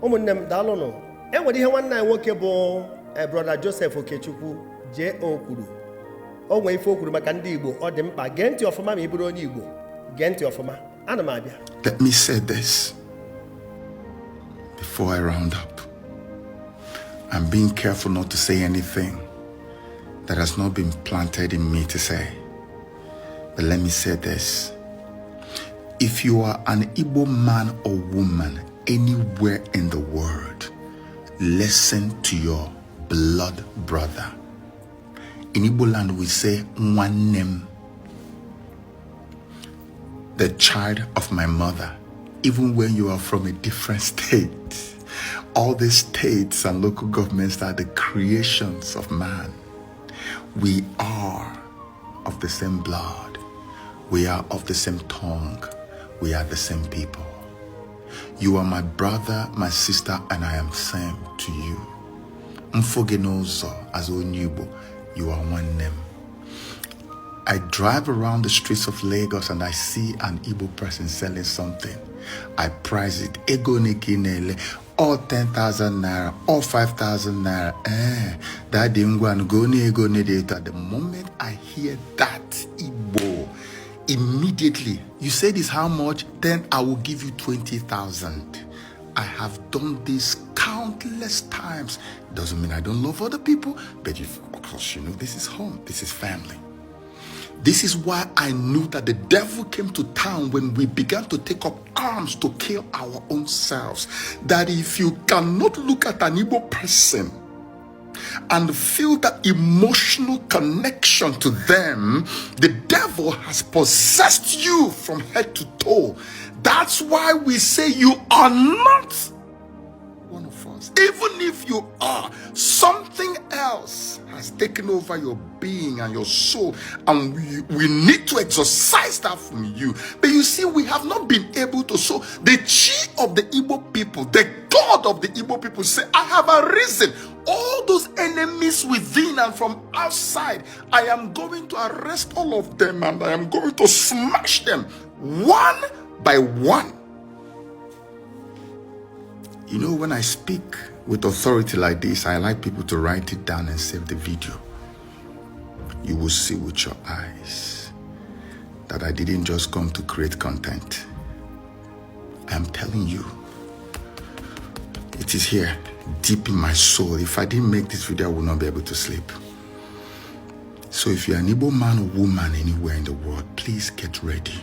ụmụnnem daalụnụ. Enwere ihe nwanne anyị nwoke bụ brother Joseph Okechukwu jee okwuru. O nwee ife okwuru maka ndị Igbo, ọ dị mkpa. Gee ntị ọfụma ma ị bụrụ onye Igbo. Gee ntị ọfụma. Ana m abịa. Let me say this before I round up. I'm being careful not to say anything that has not been planted in me to say. But let me say this. If you are an Igbo man or woman anywhere in the world, listen to your blood brother. In Igbo land we say, Nwannem, the child of my mother, even when you are from a different state. All these states and local governments are the creations of man. We are of the same blood. We are of the same tongue. We are the same people. You are my brother, my sister, and I am same to you. Mfogenozo as Ndi Igbo, you are one name. I drive around the streets of Lagos and I see an Igbo person selling something. I price it. Ego nekinele, all 10,000 naira, all 5,000 naira. That didn't go and go nego data. The moment I hear that Igbo, immediately, you say this how much? Then I will give you 20,000. I have done this countless times. Doesn't mean I don't love other people, but of course, you know, this is home, this is family. This is why I knew that the devil came to town when we began to take up arms to kill our own selves. That if you cannot look at an Igbo person and feel that emotional connection to them, the devil has possessed you from head to toe. That's why we say you are not one of us. Even if you are, something else has taken over your being and your soul, and we need to exorcise that from you. But you see, we have not been able to. So the chi of the Igbo people, the God of the Igbo people say, I have arisen. All those enemies within and from outside, I am going to arrest all of them and I am going to smash them one by one. You know, when I speak with authority like this, I like people to write it down and save the video. You will see with your eyes that I didn't just come to create content. I'm telling you, it is here, deep in my soul. If I didn't make this video, I would not be able to sleep. So if you're an Igbo man or woman anywhere in the world, please get ready.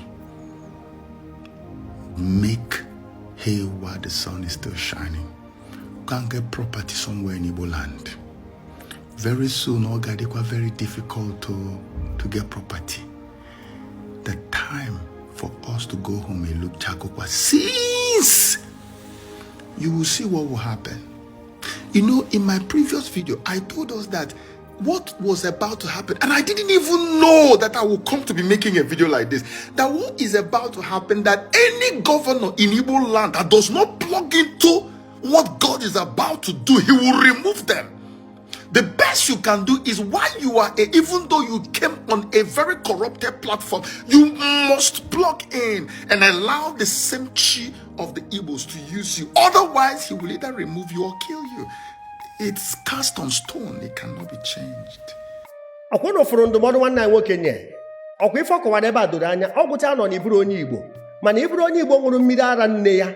Make hay while the sun is still shining. Go and get property somewhere in Igbo land. Very soon, Ogadikwa very difficult to get property. The time for us to go home and look Chakokwa, since you will see what will happen. You know, in my previous video, I told us that what was about to happen, and I didn't even know that I would come to be making a video like this, that what is about to happen, that any governor in Igbo land that does not plug into what God is about to do, he will remove them. The best you can do is, while you are even though you came on a very corrupted platform, you must plug in and allow the same chi of the Igbos to use you. Otherwise, he will either remove you or kill you. It's cast on stone. It cannot be changed. Ọkwụna fụrụ ndụmọdụ nwanne anyị nwoke nye. Ọkwa ife ọkọwara ebe a doro anya, ọ gwụcha nọ n'iburu onye Igbo. Mana iburu onye Igbo ṅụrụ mmiri ara nne ya.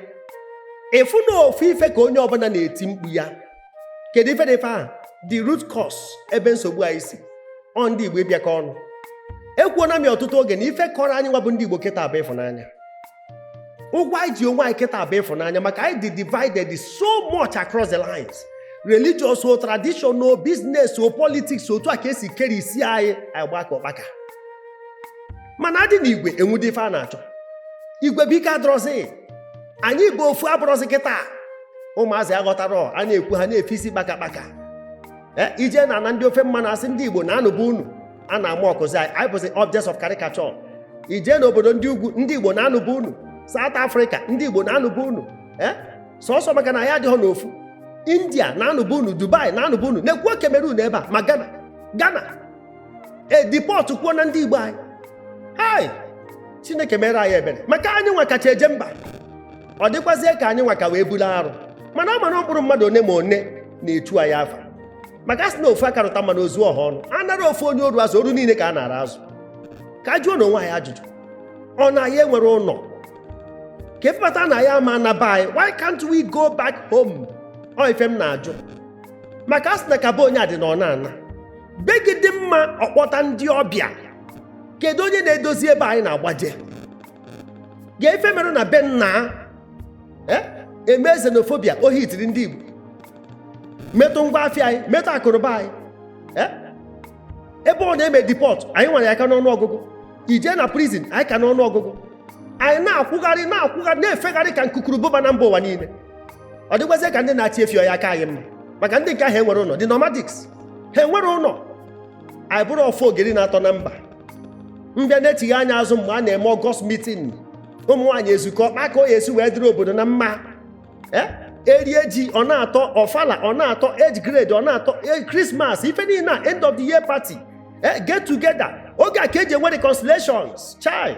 Efu na ofu ife ka onye ọbụla na-eti mkpu ya. Kedu ife dị ife a? The root cause ebe nsogbu anyị si. Ọ ndị Igbo ịbịakọ ọnụ. Ekwuona m ọtụtụ oge na ife kọrọ anyị nwa bụ ndị Igbo kịta abụ ịfụnanya. Ụgwọ anyị ji onwe anyị kịta abụ ịfụnanya maka anyị dị divided so much across the lines. Religious or traditional, business or politics or to a case carry si anyị agbaka ọkpaka. Mana adị n'Igwe enwude ife a na-achọ. Igwe bika adrọzi. Anyị bụ ofu abụrọzi kịta. Ụmụazị aghọtara a na-ekwu ha na-efisi kpaka. Ije na ndị ofe mma na-asị ndị Igbo na-anụbu unu. A na-ama ọkụzi anyị bụzi objects of caricature. Ije n'obodo ndị ugwu ndị Igbo na-anụbu unu. South Africa ndị Igbo na-anụbu unu. Sọsọ maka na ya adịghọ n'ofu. India na-anụbu unu, Dubai na-anụbu unu, na-ekwu Cameroon ebe a, ma Ghana deport kwuo na ndị Igbo anyị. Hai, Chineke mere anyị ebere maka anyị nwa kacha eje mba. Ọ dịkwazie ka anyị nwa ka wee buru arụ. mana ọ mana mkpụrụ mmadụ one ma one na-etu anyị afa maka asị na ofu aka rụta mmanụ ozu ọha ọnụ anara ofu onye oru azụ oru niile ka a na-ara azụ ka a jụọ na onwe anyị ajụjụ ọ na ya enwere ụlọ ka efebata na ya ama na be anyị why can't we go back home? Ọ ife m na-ajụ maka asị na ka be onye adị na ọ na-ana be gị dị mma ọkpọta ndị ọbịa kedu onye na-edozi ebe anyị na-agbaje ga-efe mere na be nna eme xenophobia ohi itiri ndị Igbo metụ ngwa afịa anyị metụ akụrụba anyị ebe ọ na-eme deport anyị nwere aka n'ọnụ ọgụgụ ije na prison anyị ka n'ọnụ ọgụgụ anyị na-akwụgharị na-efegharị ka nkukurubụba na mba ụwa niile ọ dịgwazie ka ndị na-achị efi ọya aka anyị mma maka ndị nke ahụ enwere ụlọ the nomadics ha enwere ụlọ anyị bụrụ ọfọ ogeri na-atọ na mba mbịa na-etighe anya azụ mgbe a na-eme ọgọst mitin ụmụ nwaanyị ezukọ kpaka oyi esi wee dịrị obodo na mma erie ji ọ na-atọ ọfala ọ na-atọ age grade ọ na-atọ Christmas ife niile na end of the year party get together oge a ka eji enwe reconciliations chai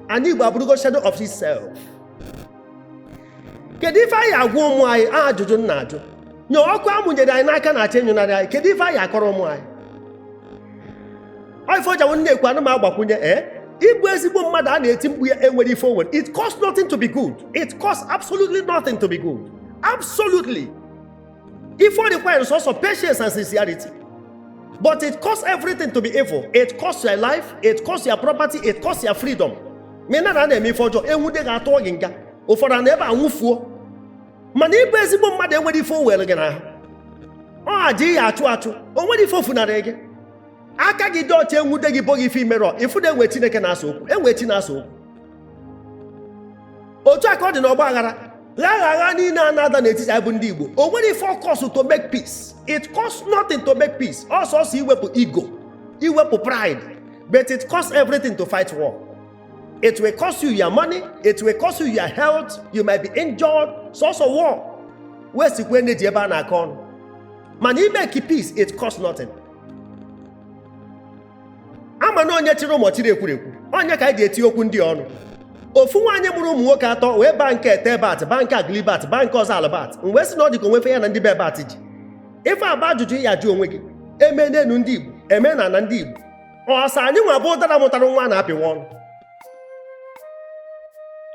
anyị Igbo abụrụgo shadow of itself. Kedu ife anyị agwa ụmụ anyị ajụjụ nna ajụ nye ọkụ amụnyere anyị n'aka na-achọ ịnyụnarị anyị kedu ife anyị akọrọ ụmụ anyị oifeọjanwụ na-ekwu anụ m agbakwunye ịbụ ezigbo mmadụ a na-eti mkpu ya enwere ife o nwere it costs nothing to be good. It costs absolutely nothing to be good. Absolutely. If it requires also patience and sincerity. But it costs everything to be evil. It costs your life, it costs your property, it costs your freedom. Mena na na-eme ife ọjọọ enwude ga-atụ gị nga ụfọdụ na ebe anwụfuo mana ịbụ ezigbo mmadụ enwere ife o were gị n'ahụ ọ adịghị achụ o nwere ife ofunarị gị aka gị dị ọcha enwude gị bụ gị ife imerọ ifude enwe Chineke na-asa okwu enwe chi na-asa okwu otu aka ọ dị n'ọgba aghara agha niile a na-ada n'etiti anyị bụ ndị Igbo o nwere ife ọ cost to make peace. It costs nothing to make peace. Also iwepụ ego iwepụ pride but it costs everything to fight war. It will cost you your money, it will cost you your health, you might be injured, so war. Where's the way na-eji ebe a na-akọ ọnụ mana imeki peace it costs nothing. Ama na onye chịrị ụmụ chịrị ekwurekwu onye ka anyị ji eti okwu ndị ọnụ ofu nwaanyị mụrụ ụmụ nwoke atọ wee baa nke etebat baa nke aglibat baa nke ọzọ albat mgbe si na ọ dị ka onwefe ya na ndị bebat ji ife aba ajụjụ ya jụ onwe gị eme n'elu ndị Igbo eme na ndị Igbo ọsọ anyị nwa bụ ụdara mụtara nwa na-apịwa ọnụ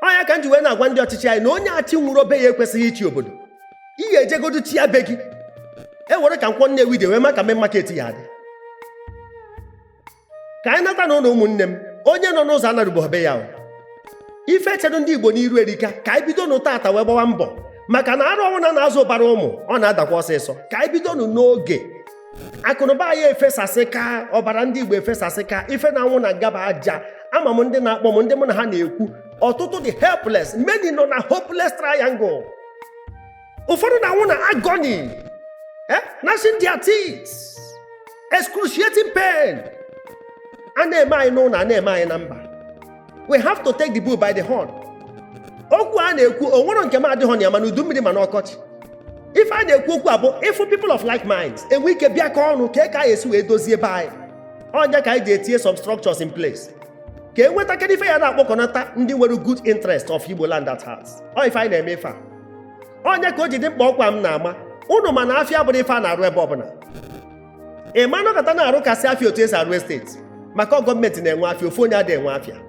ọnya ka m ji wee na-agwa ndị ọchịchị anyị na onye achị nwụrụ obe ya ekwesịghị ichi obodo ihe ejegodu chi ya be gị ewere ka nkwọ Nnewi dị wee maka mme market ya dị ka anyị nata na ụlọ ụmụnne m onye nọ n'ụzọ anarụbọ be ya ife chedo ndị Igbo n'iru erika ka anyị bido n'ụtata wee gbawa mbọ maka na arụ ọnwụ na-azụ bara ụmụ ọ na-adakwa ọsịsọ ka anyị bido n'oge akụnụba anyị efesasị ka ọbara ndị Igbo efesasị ka ife na-anwụ na ngaba aja ama m ndị na-akpọ m ndị mụ na ha na-ekwu ọtụtụ dị helpless many nọ na hopeless triangle ụfọdụ na-anwụ na agony gnashing their teeth excruciating pain a na-eme anyị n'ụlọ a na-eme anyị na mba. We have to take the bull by the horn. Okwu a na-ekwu onwere nke m adịghọ na ya mana udu mmiri mana ọkọchị ife a na-ekwu okwu abụ ifu people of like minds enwe ike bịa ka ọnụ ka ka anyị esi wee dozie ebe anyị ọnya ka anyị ji etinye some structures in place ka e nweta kedụ ife ya na-akpọkọnata ndị nwere good interest of Igbo land at heart ọ ife anyị na-eme ife a ọnya ka o ji dị mkpa ọkwa m na-ama ụnụ mana afịa bụrụ ife a na-arụ ebe ọbụla ịma nọkọta na-arụ kasị afịa otu esi arụ esteti maka gọọmenti na-enwe afịa ofu onye adịghị enwe afịa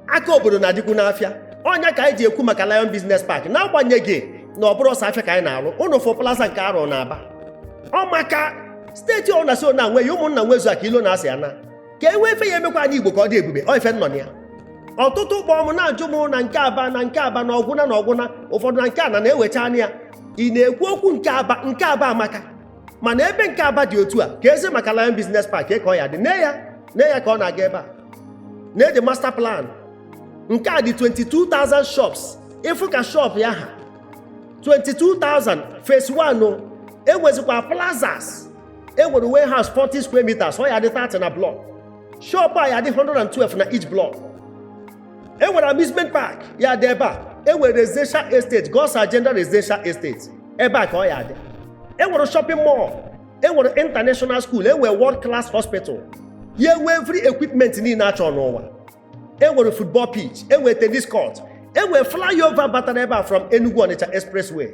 aka obodo na-adịkwu n'afịa ọnya ka anyị ji ekwu maka Lion Business Park na-agbanyeghị na ọ bụrụ ọsọ afịa ka anyị na-arụ ụnụ fụ plaza nke arụ na-aba ọ maka steeti ọ na so na nwe ya ụmụnna nwezu aka ilo na-asị ya na ka e wee fe ya emekwa anyị Igbo ka ọ dị ebube ọ ife nọ na ya ọtụtụ ụgbọ m na-ajụ m na nke aba na ọgwụna ụfọdụ na nke a na-ewecha anya ya ị na-ekwu okwu nke aba amaka mana ebe nke aba dị otu a ka eze maka Lion Business Park ka ọ ya dị nne ya ka ọ na-aga ebe a na-ede master plan nke a dị 22,000 shops ịfụ ka shop ya ha 22,000 phase 1 enwezikwa plazas enwere warehouse 40 square meters ọ ya dị 30 na block shop a ya dị 112 na each block enwere amusement park ya dị ebe a enwere residential estate God's Agenda residential estate ebe a ka ọ ya dị enwere shopping mall enwere international school enwere world class hospital ya enwe every equipment niile achọ n'ụwa enwere football pitch enwere tennis court enwe flyover batara ebe a from Enugu Onitsha Expressway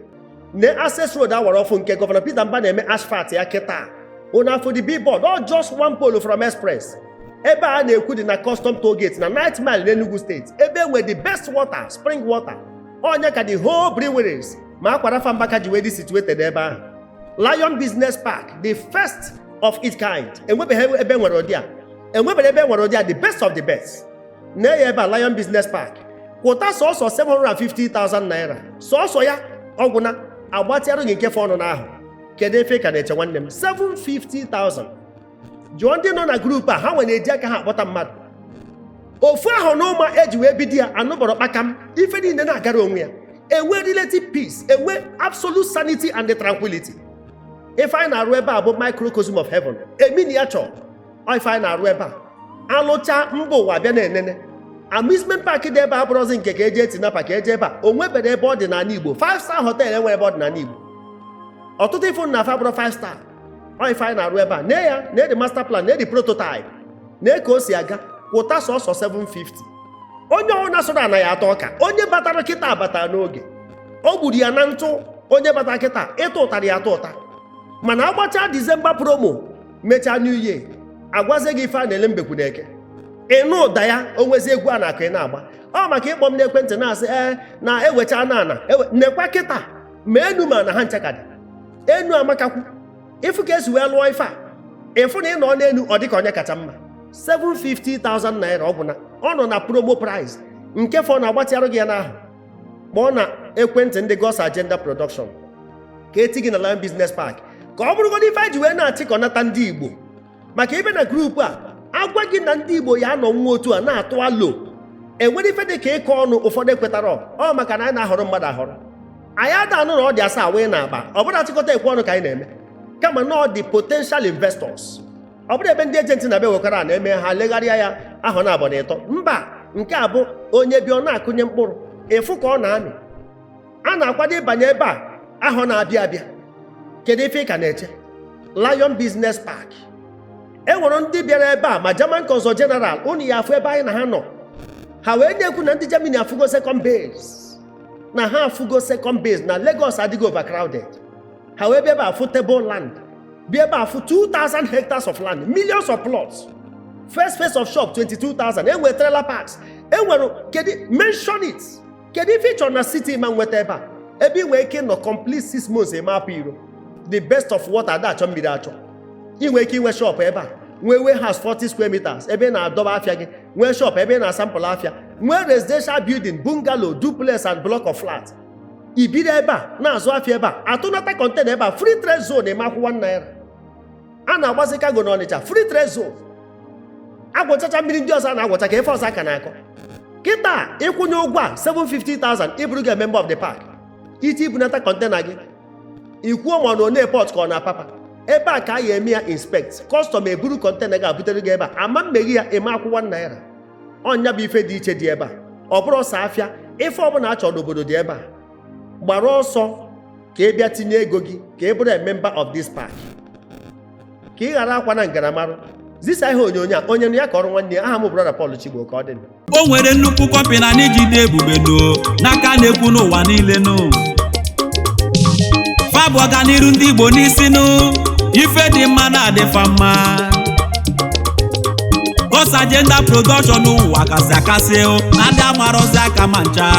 na access road awara ọfụ nke Governor Peter Mba na-eme asphalt ya kịta una for the billboard or just one pole from express ebe a na-ekwu dị na custom toll gate na 9th mile n'Enugu State ebe enwe the best water spring water onye ka the whole breweries ma akwara Fambaka ji wee dị situated ebe ahụ. Lion Business Park, the first of its kind, enwebeghị ebe nwere ụdị a, enwebere ebe nwere ụdị a, the best of the best na ebe a Lion Business Park kwụta sọsọ 750,000 naira sọsọ ya ọgwụna agbatịarụ gị nke fọnụ n'ahụ. Kedu efe ka na-eche nwanne m 750,000 jụọ ndị nọ na grupu a ha nwere eji aka ha akpọta mmadụ ofu ahụ na ụma eji wee bido ya anụbọrọ kpakam ife niile na-agara onwe ya enwe relative peace enwe absolute sanity and tranquility. Ife anyị na-arụ ebe a bụ microcosm of heaven eminiature. Ife anyị na-arụ ebe a alụcha mba ụwa bịa na-enene amusement park dị ebe a bụrụzi nke ka eji etinapa ka eje ebe a onwebere ebe ọ dị n'ala Igbo 5-star hotel enwe ebe ọ dị n'ala Igbo ọtụtụ ife na afa bụrụ 5-star. Ife anyị na-arụ ebe a na ya na the master plan na the prototype na ka o si aga kwụta sọsọ 750. Onye ọrụ na-asụrụ ana ya atọ ọka onye batara kịta abata n'oge o gburu ya na ntụ onye batara kịta ịtụ ụtarị ya atụ ụta mana agbacha Disemba promo mechaa New Year agwazie gị ife a na-ele mbekwu n'eke ịnụ ụda ya onwezi egwu a na-akụ ị na-agba ọ maka ịkpọ m n'ekwentị na-asị na ewecha na nekwa kịta ma enu ma na ha nchekadị enu amakakwu ịfụ ka esi wee lụọ ife a ịfụ na ị nọ n'enu ọ dịka onye kacha mma 750,000 naira ọ bụ na ọ nọ na promo price nke fọ na-agbatịarụ gị ya n'ahụ kpọọ na ekwentị ndị God's Agenda Production ka eti gị na Lion Business Park ka ọ bụrụgodị ife anyị ji wee na-achịkọnata ndị Igbo maka ibe na grupu a agwa gị na ndị Igbo ya nọ nwa otu a na-atụ alo enwere ife dị ka ịkọ ọnụ ụfọdụ ekwetara ọ maka na anyị na-ahọrọ mmadụ ahọrọ anyị ada anụ na ọ dị asaa wee na-akpa ọ bụrụ achịkọta ekwe ọnụ ka anyị na-eme kama na ọ dị potential investors ọ bụrụ ebe ndị ejenti na-abịa wekwara na-eme ha legharịa ya ahọ na abọ na ịtọ mba nke a bụ onye bịa ọ na-akụnye mkpụrụ efu ka ọ na-amị a na-akwado ịbanye ebe a ahọ na-abịa abịa. Kedu ife ka na-eche Lion Business Park enwere ndị bịara ebe a ma German Consul General unu ya afụ ebe anyị na ha nọ ha wee na-ekwu na ndị Germany afụgo second base na ha afụgo second base na Lagos adịghị overcrowded ha wee bịa ebe afụ table land bịa ebe afụ 2,000 hectares of land millions of plots first phase of shop 22,000 enwere trailer parks enwere kedu mention it kedu ife ịchọrọ na city ma nweta ebe a ebe inwe ike nọ complete 6 months eme apụ iro the best of water ada achọ mmiri achọ inwe ike inwe shop ebe a nwee warehouse 40 square meters ebe na-adọba afịa gị nwee shop ebe na-asampụl afịa nwee residential building bungalow duplex and block of flat ibido ebe a na-azụ afịa ebe a atụnata container ebe a free trade zone eme akwụ 1 naira a na-agbazi cargo na Ọnịcha free trade zone agwọchacha mmiri ndị ọzọ a na-agwọcha ka efe ọzọ aka na-akọ kịta ịkwụnye ụgwọ a 750,000 ịbụrụ gị member of the park iti ibunata container gị ikwuo ma ọ na port ka ọ na papa ebe a ka a ya eme ya inspect custom eburu container ga-abutere gị ebe a ama mmeghi ya eme akwụ 1 naira ọnya bụ ife dị iche dị ebe a ọ bụrụ ọsọ afịa ife ọbụla a chọrọ n'obodo dị ebe a gbara ọsọ ka ị bịa tinye ego gị ka ị bụrụ a member of this park ka ị ghara akwa na ngaramarụ zisa ihe onyonyo a onye nụ ya ka ọrụ nwanne ya aha m brother Paul Chigbo ka ọ dị o nwere nnukwu kọmpani na n'ijide ebube n'aka na-ekwu n'ụwa niile fabụ ọganiru ndị Igbo n'isi ife dị mma na-adịfa mma God's Agenda Production ụwa kasị akasị na ndị amarozi aka ma ncha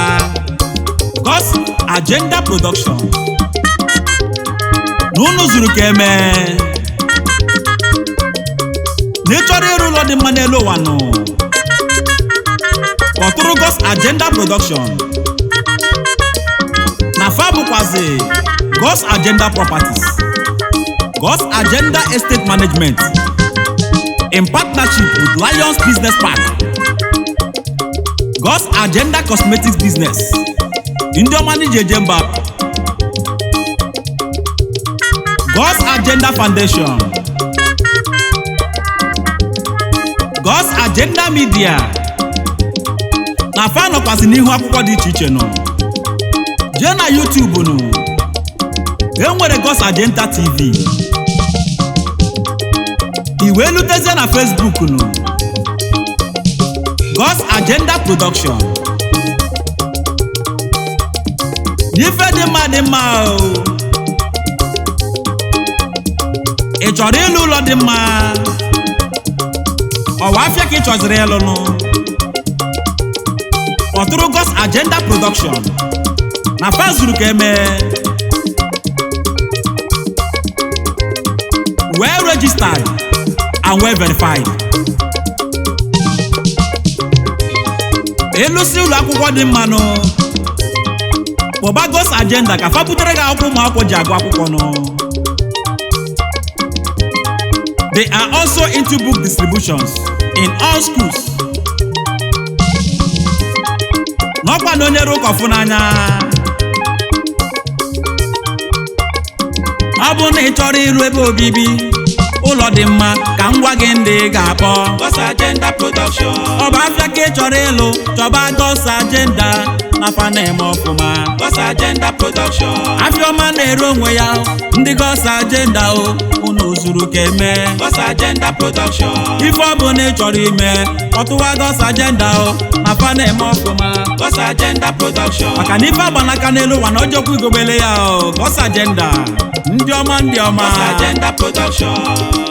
God's Agenda Production n'unu zuru ka eme n'ịchọrọ ịrụ ụlọ dị mma n'elu ụwa kpọtụrụ God's Agenda Production na fabụkwazi God's Agenda Properties, God's Agenda Estate Management, in partnership with Lions Business Park, God's Agenda Cosmetics Business, Indiomani Jejemba, God's Agenda Foundation, God's Agenda Media, na fan of n'ihu akwụkwọ dị iche iche jee na YouTube enwere God's Agenda TV iwe lutezie na Facebook God's Agenda Production ife dị mma o. Ị chọrọ ịlụ ụlọ dị mma ọwa afịa ka ị chọziri ịlụ nụ ọtụrụ God's Agenda Production na fa zuru ka eme well registered and well verified. Ịlụsi ụlọ akwụkwọ dị mma nụ kpọba God's Agenda ka fa butere gị akwụkwọ ụmụ akwụkwọ ji agụ akwụkwọ nụ. They are also into book distributions in all schools. N'ọkwa na onye ụka ọfụ n'anya ọ bụ na ị chọrọ ịrụ ebe obibi ụlọ dị mma ka m gwa gị ndị ga-akpọ God's Agenda Production. Ọ bụ afịa ka ị chọrọ ịlụ chọba God's Agenda na fa na-eme ọfụma God's Agenda Production. Afịa ọma na-ere onwe ya ndị God's Agenda o unu zuru ka eme God's Agenda Production. Ife ọ bụ na ị chọrọ ime ọtụwa God's Agenda o na fa na-eme ọfụma God's Agenda Production. Maka na ife agbanaka n'elu ụwa na ọjọkwa igogbele ya o God's Agenda ndị ọma God's Agenda Production.